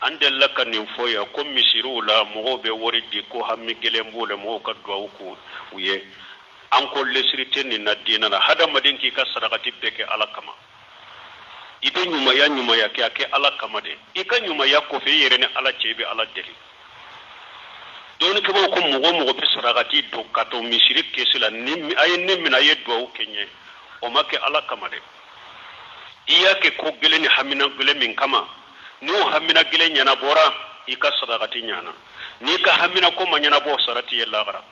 An delila ka nin fɔ yan ko misiriw la mɔgɔw bɛ wari di ko hami gɛlɛn b'u la, mɔgɔw ka duwawu k'u u ye. An ko lesiri tɛ nin na diinɛ la. Hadamaden k'i ka sarakati bɛɛ kɛ Ala kama. I bɛ ɲumanya ɲumanya kɛ, a kɛ Ala kama de. I ka ɲumanya kɔfɛ, i yɛrɛ ni Ala cɛ, i bɛ Ala deli. Dɔnnikɛbaaw ko mɔgɔ o mɔgɔ bɛ sarakati don ka to misiri kɛsi la, ni a ye ne minɛ, a ye duwawu kɛ n ye, o ma kɛ Ala kama dɛ. I y'a kɛ ko gɛlɛn ni hamina gɛlɛn min kama, n'o hamina gɛlɛn ɲɛnabɔra, i ka sarakati ɲana. N'i ka hamina ko ma ɲɛnabɔ, sara t'i ye lahara.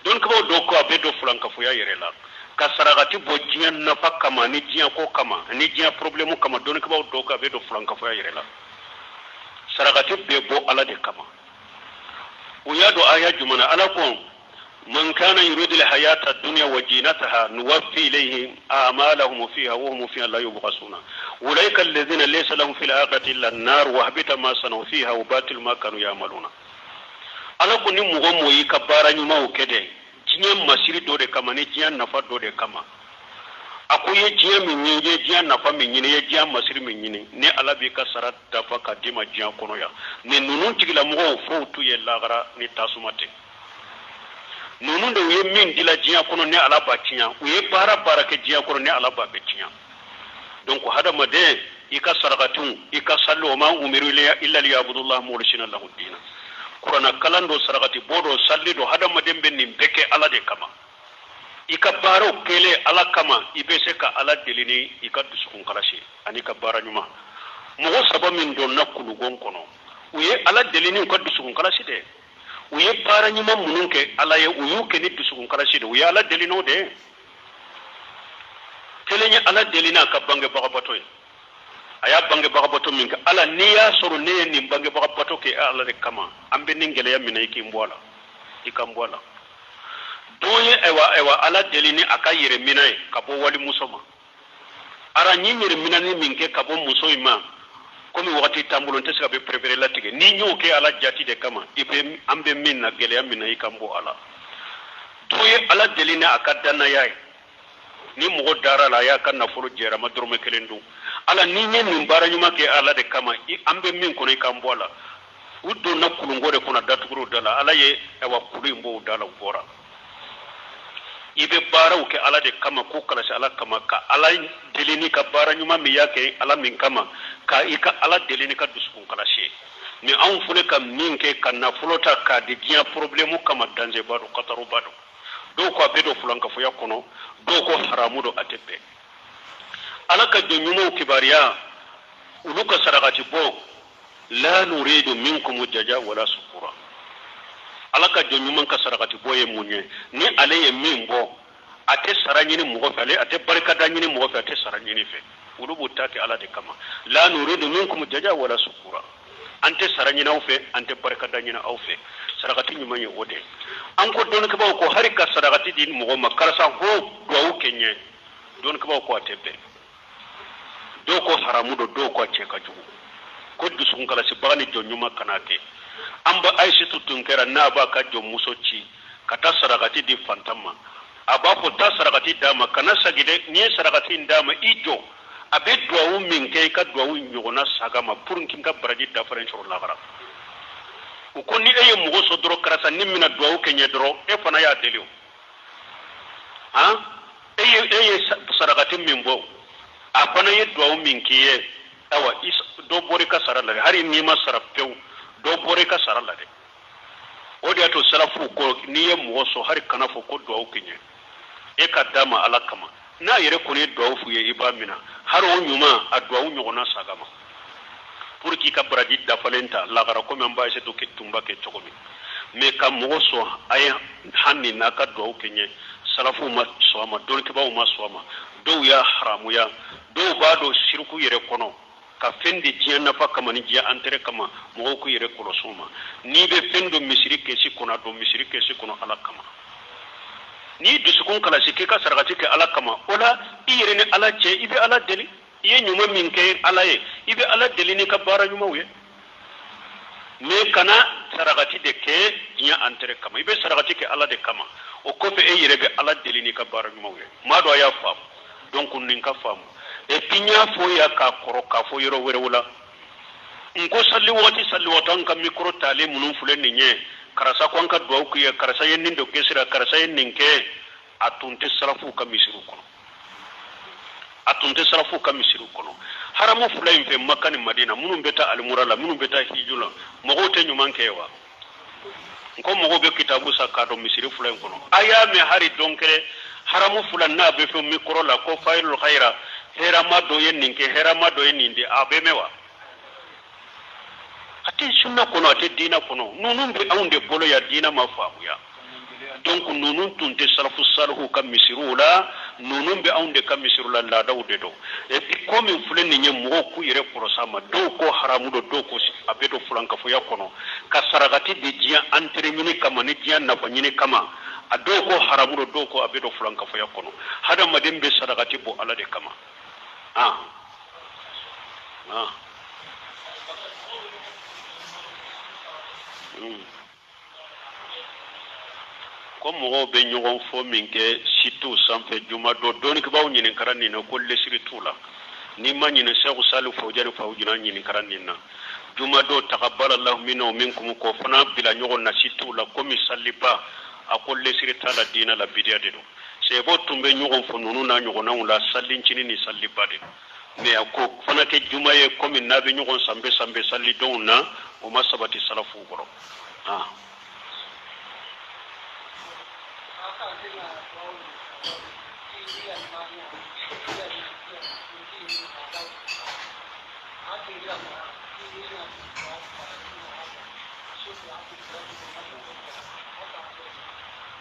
Dɔnnikɛbaaw dɔw ko a bɛ don fulankafoya yɛrɛ la ka sarakati bɔ diɲɛ nafa kama ni diɲɛ ko kama ni diɲɛ problème kama. Dɔnnikɛbaaw dɔw ko a bɛ don fulankafoya yɛrɛ la. Sarakati bɛɛ bɔ Ala de kama. U y'a dɔn aya jumɛn na? Ala ko man kana yuridu alhayata dunya wa zinataha nuwaffi ilayhim a'malahum fiha wa hum fiha la yubghasuna ulaika alladhina laysa lahum fil akhirati illa an-nar wa habita ma sanu fiha wa batil ma kanu ya'maluna. Ala ko ni mɔgɔ mɔgɔ y'i ka baara ɲumanw kɛ dɛ, diɲɛ masiri dɔ de kama ni diɲɛ nafa dɔ de kama, a ko i ye diɲɛ min ɲini, i ye diɲɛ nafa min ɲini, i ye diɲɛ masiri min ɲini, ni Ala b'i ka sara dafa ka d'i ma diɲɛ kɔnɔ yan. Ni ninnu tigilamɔgɔw fow t'u ye lagara ni tasuma tɛ. Ninnu de u ye min dila diɲɛ kɔnɔ, ni Ala b'a tiɲɛ. U ye baara baara kɛ diɲɛ kɔnɔ, ni Ala b'a bɛɛ tiɲɛ. Donc hadamaden, i ka sarakatiw, i ka sali, wa ma umiru illa liyabudullah mukhlisina lahu dina. Kurana kalan do, sarakati bɔ do, sali do, hadamaden bɛ nin bɛɛ kɛ Ala de kama. I ka baaraw kɛlen Ala kama, i bɛ se ka Ala deli ni i ka dusukun kalasi ani ka baara ɲuman. Mɔgɔ saba min donna kulugon kɔnɔ, u ye Ala deli ni u ka dusukun kalasi de. U ye baara ɲuman minnu kɛ Ala ye, u y'u kɛ ni dusukun kalasi de. U ye Ala deli n'o de ye. Kelen ye Ala deli n'a ka bangebaga bato ye. A y'a bangebaga bato min kɛ, Ala, n'i y'a sɔrɔ ne ye nin bangebaga bato kɛ Ala de kama, an bɛ nin gɛlɛya min na, i k'i bɔ a la, i ka n bɔ a la. Dɔ ye ayiwa Ala deli ni a ka yɛrɛ minɛ ye ka bɔ walimuso ma. Ara n ye yɛrɛ minɛni min kɛ ka bɔ muso in ma, komi wagati t'an bolo, n tɛ se ka bɛ perepere latigɛ, ni n y'o kɛ Ala jati de kama, i bɛ an bɛ min na, gɛlɛya min na, i ka n bɔ a la. Dɔ ye Ala deli ni a ka dannaya ye. Ni mɔgɔ dara la, a y'a ka nafolo jɛra, a ma dɔrɔmɛ kelen dun. Ala, ni n ye nin baara ɲuman kɛ Ala de kama, an bɛ min kɔnɔ, i ka n bɔ a la. U donna kulunko de kɔnɔ, datugur'u da la. Ala ye ayiwa kulu in bɔ u da la, u bɔra. I bɛ baaraw kɛ Ala de kama, k'u kalasi Ala kama, ka Ala deli n'i ka baara ɲuman min y'a kɛ Ala min kama, ka i ka Ala deli n'i ka dusukun kalasi ye. Ni anw filɛ ka min kɛ ka nafolo ta k'a di diɲɛ problème kama, dangerba don, kataruba don. Dɔw ko a bɛ don fulankafoya kɔnɔ, dɔw ko haramu don, a tɛ bɛn. Ala ka jɔn ɲumanw kibaruya, olu ka sarakati bɔ, la nuridu minkum jaja wala sukura. Ala ka jɔn ɲuman ka sarakati bɔ ye mun ye? Ni ale ye min bɔ, a tɛ sara ɲini mɔgɔ fɛ, ale a tɛ barikada ɲini mɔgɔ fɛ, a tɛ sara ɲini fɛ. Olu b'u ta kɛ Ala de kama. La nuridu minkum jaja wala sukura. An tɛ sara ɲini aw fɛ, an tɛ barikada ɲini aw fɛ. Sarakati ɲuman ye o de ye. An ko dɔnnikɛbaaw ko hali ka sarakati di mɔgɔ ma, karisa ho duwawu kɛ n ye, dɔnnikɛbaaw ko a tɛ bɛn. Dɔw ko haramu don, dɔw ko a cɛ ka jugu, ko dusukun kalasibaga ni jɔn ɲuman kana kɛ. An ba Ayisetu tun kɛra n'a b'a ka jɔnmuso ci ka taa sarakati di fantan ma, a b'a fɔ taa sarakati d'a ma, kana sagi dɛ. N'i ye sarakati in d'a ma, i jɔ, a bɛ duwawu min kɛ, i ka duwawu ɲɔgɔnna saga ma, pour que n ka baraji dafalen sɔrɔ lahara. U ko ni e ye mɔgɔ sɔn dɔrɔn, karisa ni mina duwawu kɛ n ye dɔrɔn, e fana y'a deli o. Han, e ye sarakati min bɔ, a fana ye duwawu min k'i ye, awa dɔ bɔra i ka sara la dɛ. Hali n'i ma sara pewu, dɔ bɔra i ka sara la dɛ. O de y'a to salafuw ko n'i ye mɔgɔ sɔn, hali kana fɔ ko duwawu kɛ n ye, e ka d'a ma Ala kama. N'a yɛrɛ kɔni ye duwawu f'u ye, i b'a minɛ, hali o ɲuman, a duwawu ɲɔgɔnna saga ma, pour k'i ka baraji dafalen ta lagara, komi an b'a essayer to tun b'a kɛ cogo min. Mais ka mɔgɔ sɔn a ye hali n'a ka duwawu kɛ n ye, salafuw ma sɔn a ma, dɔnnikɛbaaw ma sɔn a ma. Dɔw y'a haramuya, dɔw b'a don siriku yɛrɛ kɔnɔ, ka fɛn di diɲɛ nafa kama ni diɲɛ intérêt kama. Mɔgɔw k'u yɛrɛ kɔlɔsi o ma. N'i bɛ fɛn don misiri kɛsi kɔnɔ, a don misiri kɛsi kɔnɔ Ala kama. N'i dusukun kalasi k'i ka sarakati kɛ Ala kama, o la i yɛrɛ ni Ala cɛ, i bɛ Ala deli. I ye ɲuman min kɛ Ala ye, i bɛ Ala deli n'i ka baara ɲumanw ye. Mais kana sarakati de kɛ diɲɛ intérêt kama. I bɛ sarakati kɛ Ala de kama, o kɔfɛ e yɛrɛ bɛ Ala deli n'i ka baara ɲumanw ye. Maa dɔ a y'a faamu. Donc nin ka faamu. Et puis n y'a fɔ yan k'a kɔrɔ k'a fɔ yɔrɔ wɛrɛw la. N ko sali waati sali waati an ka mikoro talen minnu filɛ nin ye, karisa ko an ka dugawu k'i ye, karisa ye nin don kɛsi ra, karisa ye nin kɛ, a tun tɛ salafuw ka misiriw kɔnɔ, a tun tɛ salafuw ka misiriw kɔnɔ. Haramu fila in fɛ, Maka ni Madina, minnu bɛ taa alimura la, minnu bɛ taa hiju la, mɔgɔw tɛ ɲuman kɛ wa? N ko mɔgɔw bɛ kitabu san k'a don misiri fila in kɔnɔ. A y'a mɛn hari don kelen haramu fila n'a bɛ fɔ mikoro la ko fayilul hayira, hɛrɛma dɔ ye nin kɛ, hɛrɛma dɔ ye nin di, a bɛ mɛn wa? A tɛ sunna kɔnɔ, a tɛ diinɛ kɔnɔ. Ninnu bɛ anw de bolo yan, diinɛ ma faamuya. Donc ninnu tun tɛ salafu salihu ka misiriw la, ninnu bɛ anw de ka misiriw la, laadaw de don. Et puis ko min filɛ nin ye, mɔgɔw k'u yɛrɛ kɔlɔsi a ma. Dɔw ko haramu don, dɔw ko a bɛ don fulankafoya kɔnɔ, ka sarakati di diɲɛ intérêt ɲini kama ni diɲɛ nafa ɲini kama. A dɔw ko haramu don, dɔw ko a bɛ don fulankafoya kɔnɔ. Hadamaden bɛ sarakati bɔ Ala de kama. Ah ah. Ko mɔgɔw bɛ ɲɔgɔn fo min kɛ sitiw sanfɛ juma don, dɔnnikɛbaaw ɲininkara nin na, ko lesiri t'u la. N'i ma ɲinɛ, Sɛku Sali Fawujani Fawujina ɲininkara nin na juma don, takabalallahu minna wa minkum, k'o fana bila ɲɔgɔn na sitiw la komi saliba. A ko lesiri t'a la diinɛ la, bidiya de don. Sɛbɔ tun bɛ ɲɔgɔn fo ninnu n'a ɲɔgɔnnaw la salincinin ni saliba de, mais a k'o fana kɛ juma ye komi n'a bɛ ɲɔgɔn sanbɛ sanbɛ salidenw na, o ma sabati salafuw kɔrɔ. Ah.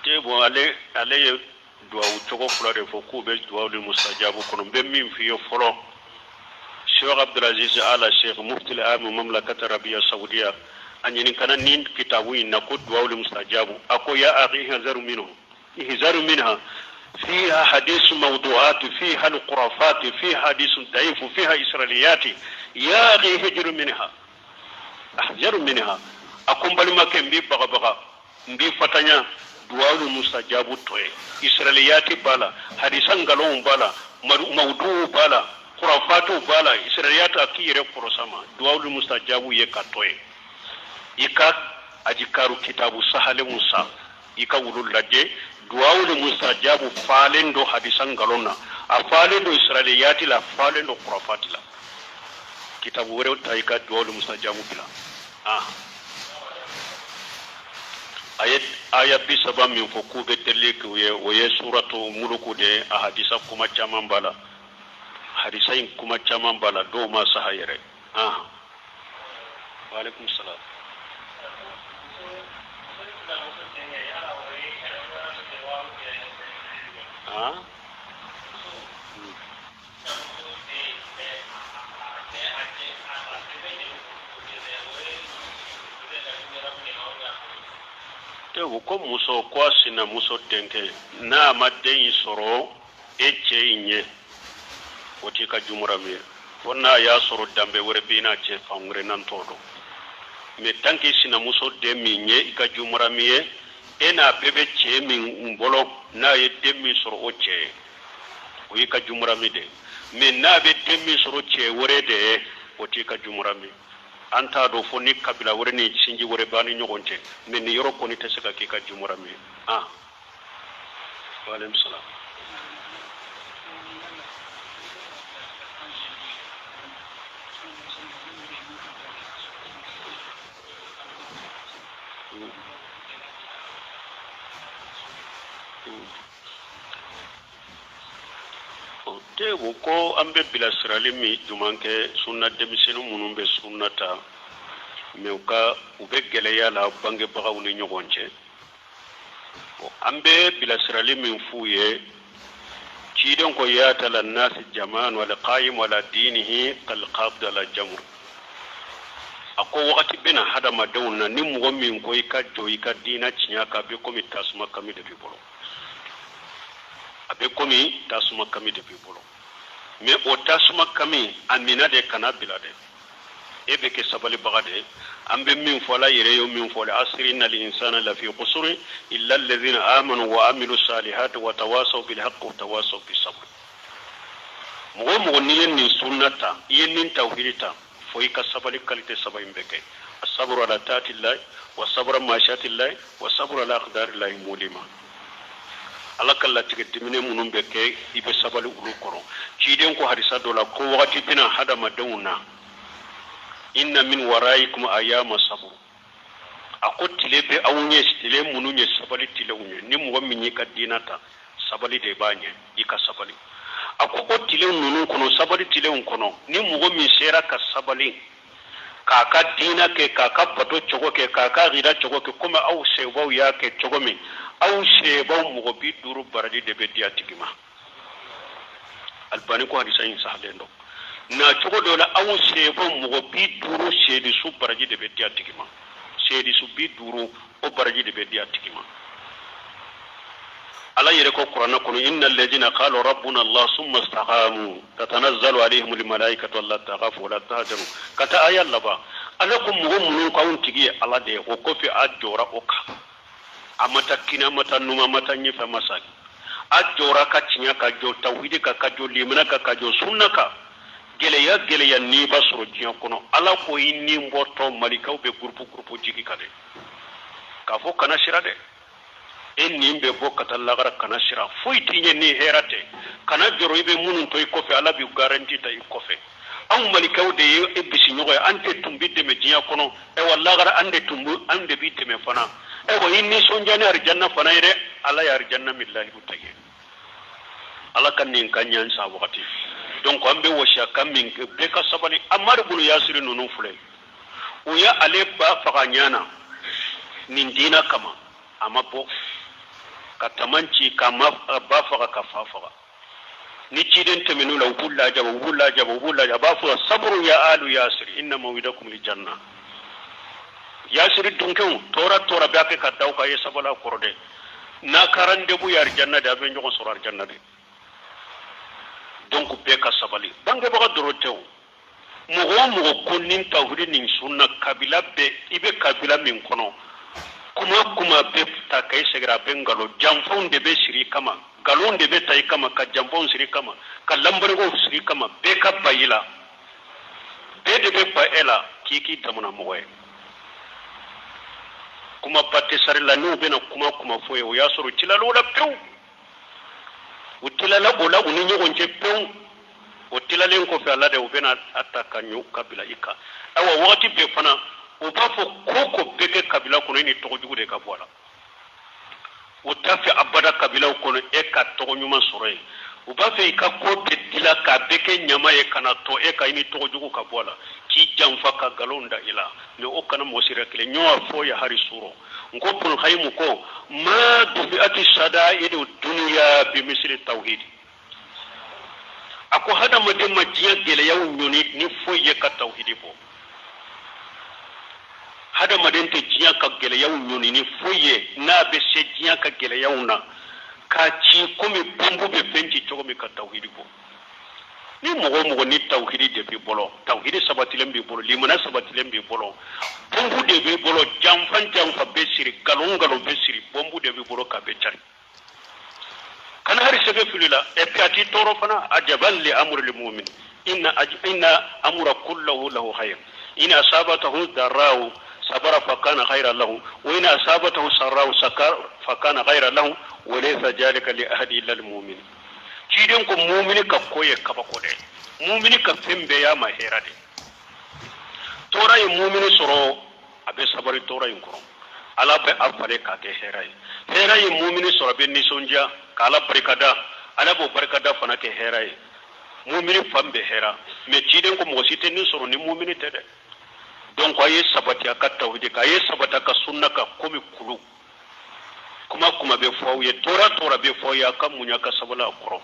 Te bon, ale ye duwawu cogo fila de fɔ k'u bɛ duwawu ni mustajabu kɔnɔ. N bɛ min f'i ye fɔlɔ, Sheikh Abdulaziz Ala Sheikh Mufti Amu Mamlakat Arabiya Saudiya, a ɲininkana nin kitabu in na ko duwawu ni mustajabu. A ko ya akhi ihzaru minhu, ihzaru minha, fiha hadith mawdu'at, fiha al-khurafat, fiha hadith da'if, fiha israiliyat, ya akhi ihjaru minha, ahjaru minha. A ko n balimakɛ, n b'i bagabaga, n b'i fatanya, duwawu mustajabu to ye. Israiliyati b'a la, hadisa nkalonw b'a la, mawduw b'a la, kurafatiw b'a la, israiliyati. A k'i yɛrɛ kɔlɔs'a ma. Duwawu mustajabu ye ka to ye, i ka ajikaru kitabu sahalenw san, i ka wulu lajɛ. Duwawu mustajabu falen don hadisa nkalon na, a falen don israiliyati la, a falen don kurafati la. Kitabu wɛrɛw ta, i ka duwawu mustajabu bila. Ah, a ye aya 30 min fɔ k'u bɛ delili k'u ye, o ye suratu muluku de ye. A hadisa kuma caman b'a la, hadisa in kuma caman b'a la, dɔw ma saha yɛrɛ. Ah, wa alaikum salam. Ah, o ko muso ko a sinamuso denkɛ, n'a ma den in sɔrɔ e cɛ in ɲɛ, o t'i ka jumuramu ye, fo n'a y'a sɔrɔ danbe wɛrɛ b'i n'a cɛ fan wɛrɛ n'an t'o dɔn. Mais tant que sinamuso den min ye i ka jumuramu ye, e n'a bɛɛ bɛ cɛ min bolo, n'a ye den min sɔrɔ o cɛ ye, o y'i ka jumurami de. Mais n'a bɛ den min sɔrɔ cɛ wɛrɛ de ye, o t'i ka jumurami. An t'a dɔn fo ni kabila wɛrɛ ni sinji wɛrɛ b'a ni ɲɔgɔn cɛ. Mais nin yɔrɔ kɔni tɛ se ka k'i ka jumurami ye. Ah, wa aleykum salam. Te o ko an bɛ bilasirali min juman kɛ sunna denmisɛnnin minnu bɛ sunna ta, mais u ka u bɛ gɛlɛya la bangebagaw ni ɲɔgɔn cɛ, an bɛ bilasirali min f'u ye, ciden ko yati ala nasi jamanu alqaim ala dinihi kalqabd ala jamur. A ko wagati bɛna hadamadenw na, ni mɔgɔ min ko i ka jɔ i ka diina tiɲɛ kan, a bɛ komi tasuma kami de b'i bolo, a bɛ komi tasuma kami de b'i bolo. Mais o tasuma kami a mina de, kana bila dɛ, e bɛ kɛ sabalibaga de ye. An bɛ min fɔ, Ala yɛrɛ ye min fɔ, wal asri innal insana lafi khusri illa alladhina amanu wa amilu salihati wa tawasaw bil haqqi wa tawasaw bis sabr. Mɔgɔ o mɔgɔ n'i ye nin sunna ta, i ye nin tawhidi ta, Fo i ka sabali qualité saba in bɛɛ kɛ: asaburu ala taatillahi wa sabura maasiyatillahi wa saburu ala aqdarillahi mulima. Ala ka latigɛ diminen minnu bɛ kɛ, i bɛ sabali olu kɔrɔ. Ciden ko hadisa dɔ la ko wagati bɛna hadamadenw na, inna min waraikum ayama saburu. A ko tile bɛ aw ɲɛ, tile minnu ye sabali tilew ye. Ni mɔgɔ min y'i ka diina ta, sabali de b'a ɲɛ, i ka sabali. A ko o tile ninnu kɔnɔ, sabali tilew kɔnɔ, ni mɔgɔ min sera ka sabali k'a ka diina kɛ, k'a ka bato cogo kɛ, k'a ka akida cogo kɛ, komi aw sebaw y'a kɛ cogo min, aw sebaw mɔgɔ 50 baraji de bɛ di a tigi ma. Albani ko hadisa in sahalen don. Na cogo dɔ la, aw sebaw mɔgɔ 50 seedisu baraji de bɛ di a tigi ma. Seedisu 50, o baraji de bɛ di a tigi ma. Ala yɛrɛ ko kuranɛ kɔnɔ: inna alladhina qalu rabbuna Allah summa istaqamu tatanazzalu alayhim almalaikatu alla takhafu wala tahzanu, ka taa aya laban. Ala ko mɔgɔ minnu ko anw tigi ye Ala de ye, o kɔfɛ a jɔra o kan, a ma taa kini, a ma taa numa, a ma taa ɲɛfɛ, a ma sagi, a jɔra ka tiɲɛ ka jɔ tawhidi kan, ka jɔ limana kan, ka jɔ sunna kan. Gɛlɛya gɛlɛya n'i b'a sɔrɔ diɲɛ kɔnɔ, Ala ko i ni bɔtɔ malikaw bɛ gurupu gurupu jigi ka dɛ k'a fɔ kana sira dɛ, e nin bɛ bɔ ka taa lagara, kana siran, foyi t'i ɲɛ ni hɛrɛ tɛ, kana jɔrɔ i bɛ minnu to i kɔfɛ, Ala b'i garanti ta i kɔfɛ. Anw malikaw de ye e bisiɲɔgɔn ye, an de tun b'i dɛmɛ diɲɛ kɔnɔ, ayiwa lagara an de tun bɛ, an de b'i dɛmɛ fana. Ayiwa i nisɔndiya ni arijanna fana ye dɛ, Ala ye arijanna min lahidu ta ye. Ala ka nin ka ɲɛ sa wagati. Donc an bɛ wasiya kan min kɛ, bɛɛ ka sabali. Amari bulu Yasiri ninnu filɛ, u ye ale ba faga ɲɛ na nin diina kama, a ma bɔ ka taman ci ka ma ba faga ka fa faga. Ni ciden tɛmɛn'u la, u b'u lajaba, u b'u lajaba, u b'u lajaba. A b'a fɔ: saburu ya alu Yasiri, inna mawidakum li janna. Yasiri dunkew, tɔɔrɔ tɔɔrɔ bɛ kɛ ka da aw kan, ye sabali a kɔrɔ dɛ, n'a ka rendez-vous ye arijanna de, a bɛ ɲɔgɔn sɔrɔ arijanna de. Donc bɛɛ ka sabali. Bangebaga dɔrɔn tɛ o, mɔgɔ o mɔgɔ ko ni tawhidi ni sunna, kabila bɛɛ, i bɛ kabila min kɔnɔ, kuma kuma bɛ ta ka i sɛgɛrɛ, a bɛ nkalon janfanw de bɛ siri i kama, nkalon de bɛ ta i kama, ka janfanw siri i kama, ka lanbarigow siri i kama. Bɛɛ ka ba i la, bɛɛ de bɛ ba e la k'i k'i damana mɔgɔ ye. Kuma ba tɛ sari la. N'u bɛna kuma kuma fɔ ye, o y'a sɔrɔ tilala o la pewu, u tilala o la u ni ɲɔgɔn cɛ pewu. O tilalen kɔfɛ a la de, u bɛna a ta ka ɲɔ ka bila i kan. Ayiwa wagati bɛɛ fana, u b'a fɔ ko ko bɛɛ kɛ kabila kɔnɔ, i ni tɔgɔ jugu de ka bɔ a la. U t'a fɛ abada kabilaw kɔnɔ e ka tɔgɔ ɲuman sɔrɔ yen. U b'a fɛ i ka ko bɛɛ dila k'a bɛɛ kɛ ɲama ye, ka na to e ka i ni tɔgɔ jugu ka bɔ a la, k'i janfa ka nkalon da i la. Mɛ o kana mɔgɔ sira kelen ɲɔgɔn fɔ ya hari sɔrɔ. N ko Ibnul Qayyim ko ma dufi'ati shada'idu dunya bi misli tawhidi. A ko hadamaden ma diɲɛ gɛlɛyaw ɲɔni ni foyi ye ka tawhidi bɔ. Hadamaden tɛ diɲɛ ka gɛlɛyaw ɲɔni ni foyi ye, n'a bɛ se diɲɛ ka gɛlɛyaw na k'a ci komi bɔnbu bɛ fɛn ci cogo min, ka tawhidi bɔ. Ni mɔgɔ o mɔgɔ ni tawhidi de b'i bolo, tawhidi sabatilen b'i bolo, limana sabatilen b'i bolo, bɔnbu de b'i bolo, janfa janfa bɛ siri, nkalon nkalon bɛ siri, bɔnbu de b'i bolo k'a bɛ cari, kana hari sɛgɛ fili la. Et puis a t'i tɔɔrɔ fana. Ajaban li amril mu'min, inna amra kullahu lahu khayr, in asabatahu darra'u sabara fa kana khayran lahu, wa in asabatahu sarra'u sakara fa kana khayran lahu, wa laysa dhalika li ahadi illa al mu'min. Ciden ko mumini ka ko ye kabako dɛ, mumini ka fɛn bɛɛ y'a ma hɛrɛ de. Tɔɔrɔ ye mumini sɔrɔ, a bɛ sabari tɔɔrɔ in kɔrɔ, Ala bɛ a falen k'a kɛ hɛrɛ ye. Hɛrɛ ye mumini sɔrɔ, a bɛ nisɔndiya k'Ala barikada, Ala b'o barikada fana kɛ hɛrɛ ye. Mumini fan bɛ hɛrɛ. Mɛ ciden ko mɔgɔ si tɛ nin sɔrɔ ni mumini tɛ dɛ. Donc a ye sabati a ka tawhidi kan, a ye sabati a ka sunna kan komi kulu. Kuma kuma bɛ fɔ aw ye, tɔɔrɔ tɔɔrɔ bɛ fɔ aw ye, a ka muɲu, a ka sabali a kɔrɔ.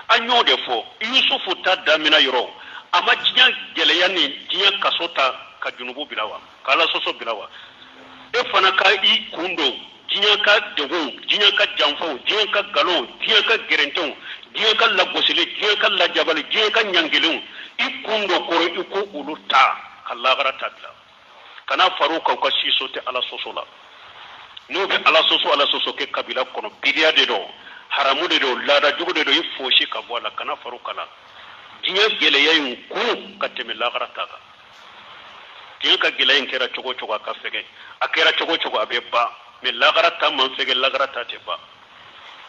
An y'o de fɔ. Yusufu ta damina yɔrɔ, a ma diɲɛ gɛlɛya ni diɲɛ kaso ta ka junubu bila wa, ka Ala sɔsɔ bila wa? E fana ka i kun don diɲɛ ka degun, diɲɛ ka janfaw, diɲɛ ka nkalonw, diɲɛ ka gɛrɛntɛw, diɲɛ ka lagosili, diɲɛ ka lajabali, diɲɛ ka ɲangelenw, i kun don kɔrɔ, i ko olu ta ka lagara ta bila. Kana far'u kan, u ka si so tɛ Ala sɔsɔ la. N'u bɛ Ala sɔsɔ, Ala sɔsɔ kɛ kabila kɔnɔ, bidiya de don, haramu de don, laada jugu de don, i fosi ka bɔ a la. Kana far'u kan la diɲɛ gɛlɛya in kun ka tɛmɛ lagara ta kan. Diɲɛ ka gɛlɛya in kɛra cogo cogo, a ka fɛgɛn, a kɛra cogo cogo, a bɛ ban. Mais lagara ta man fɛgɛn, lagara ta tɛ ban.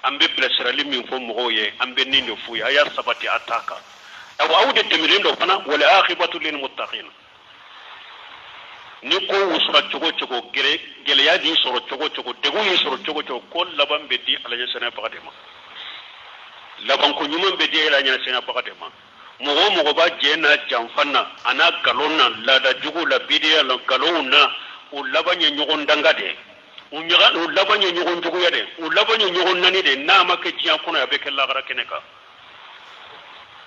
An bɛ bilasirali min fɔ mɔgɔw ye, an bɛ nin de f'u ye: a y'a sabati a ta kan. Awa, aw de dɛmɛlen don fana. Wal akhibatu lil muttaqin. Ni ko wusura cogo cogo, gɛlɛya y'i sɔrɔ cogo cogo, degun y'i sɔrɔ cogo cogo, ko laban bɛ di Ala ɲɛsiranbaga de ma. Labanko ɲuman bɛ di Ala ɲɛsiranbaga de ma. Mɔgɔ o mɔgɔ b'a jɛ n'a janfa na, a n'a nkalon na, laada jugu la, bidiya la, nkalonw na, o laban ye ɲɔgɔn danga de ye, o laban ye ɲɔgɔn juguya de, o laban ye ɲɔgɔn nani de. N'a ma kɛ diɲɛ kɔnɔ, a bɛ kɛ lagara kɛnɛ kan.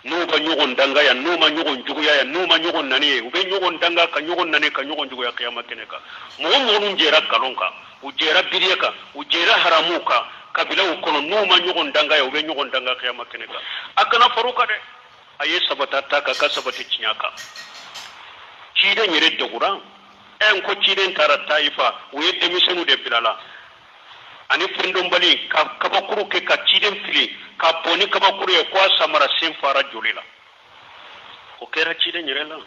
N'u ma ɲɔgɔn danga yan, n'u ma ɲɔgɔn juguya yan, n'u ma ɲɔgɔn nani ye, u bɛ ɲɔgɔn danga ka ɲɔgɔn nani ka ɲɔgɔn juguya kiyama kɛnɛ kan. Mɔgɔ minnu jɛra nkalon kan, u jɛra bidiya kan, u jɛra haramu kan kabilaw kɔnɔ, n'u ma ɲɔgɔn danga yan, u bɛ ɲɔgɔn danga kiyama kɛnɛ kan. A kana far'u kan dɛ, a ye sabata ta kan, ka sabati tiɲɛ kan. Ciden yɛrɛ degura ɛ n ko ciden taara Tayifa, u ye denmisɛnninw de bila la ani fɛndɔnbali ka kabakuru kɛ ka ciden fili ka bɔn ni kabakuru ye, ko a samara sen fara joli la. O kɛra ciden yɛrɛ la.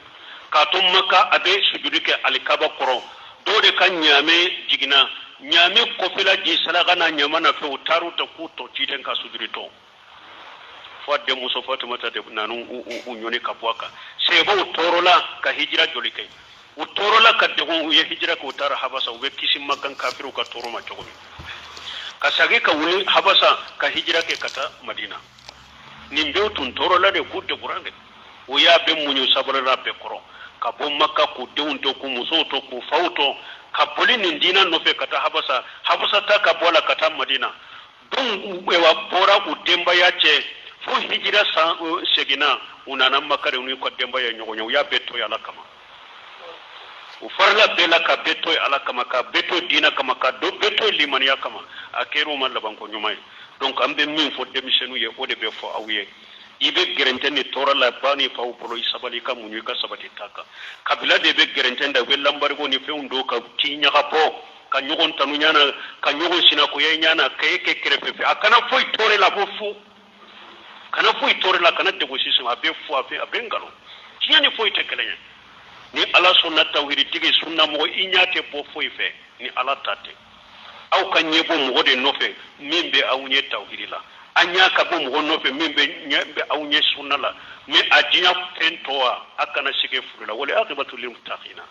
K'a to Maka, a bɛ sujudi kɛ alikaba kɔrɔ, dɔw de ka ɲaamɛ jiginna, ɲaamɛ kɔfɛla ji saraka n'a ɲama na fɛ, u taar'u ta k'u tɔ ciden ka sujudi tɔ, fo a denmuso Fatumata de nana u ɲɔni ka bɔ a kan. Sahabaw tɔɔrɔla ka hijira joli kɛ, u tɔɔrɔla ka degun, u ye hijira kɛ, u taara Habasa, u bɛ kisi Makan kafiriw ka tɔɔrɔ ma cogo min, ka segin ka wuli Habasa ka hijira kɛ ka taa Madina. Nin bɛɛ tun tɔɔrɔla de, k'u degunra de. O y'a bɛɛ muɲu, sabalila bɛɛ kɔrɔ, ka bɔ Maka k'u denw to, k'u musow to, k'u faw to, ka boli nin diinɛ nɔfɛ ka taa Habasa, Habasa ta ka bɔ a la ka taa Madina. Donc wa bɔra u denbaya cɛ fo hijira san seginna, u nana Maka de, n'u ka denbaya ɲɔgɔn ye. U y'a bɛɛ to Ala kama, u farila bɛɛ la, ka bɛɛ to Ala kama, ka bɛɛ to diinɛ kama, ka bɛɛ to limaniya kama. A kɛra u ma labanko ɲuman ye. Donc an bɛ min fɔ denmisɛnninw ye, o de bɛ fɔ aw ye: i bɛ gɛrɛntɛ ni tɔɔrɔ la ba ni faw bolo, i sabali, i ka muɲu, i ka sabati ta kan. Kabila de bɛ gɛrɛntɛ da, u bɛ lanbarigo ni fɛnw don ka ci ɲaga bɔ, ka ɲɔgɔn tanu ɲana, ka ɲɔgɔn sinakoya ɲana, ka e kɛ kɛrɛfɛ fɛ. A kana foyi tɔɔrɔ la, a bɛ fo, kana foyi tɔɔrɔ la, kana degun sisan, a bɛ fo, a bɛ nkalon. Tiɲɛ ni foyi tɛ kelen ye. Ni Ala sɔnna, tawhiditigi, sunna mɔgɔ, i ɲɛ tɛ bɔ foyi fɛ ni Ala ta tɛ. Aw ka ɲɛ bɔ mɔgɔ de nɔfɛ min bɛ aw ɲɛ tawhidi la, an ɲɛ ka bɔ mɔgɔ nɔfɛ min bɛ ɲɛ bɛ aw ɲɛ sunna la. Mais a diɲɛ fɛn tɔ, a kana sigi furu la. Wal aqibatu lil muttaqina.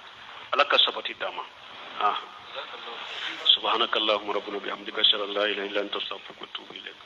Ala ka sabati d'an ma. Ah, subhanakallahumma rabbana bihamdika, ashhadu an la ilaha illa anta, astaghfiruka wa atubu ilayk.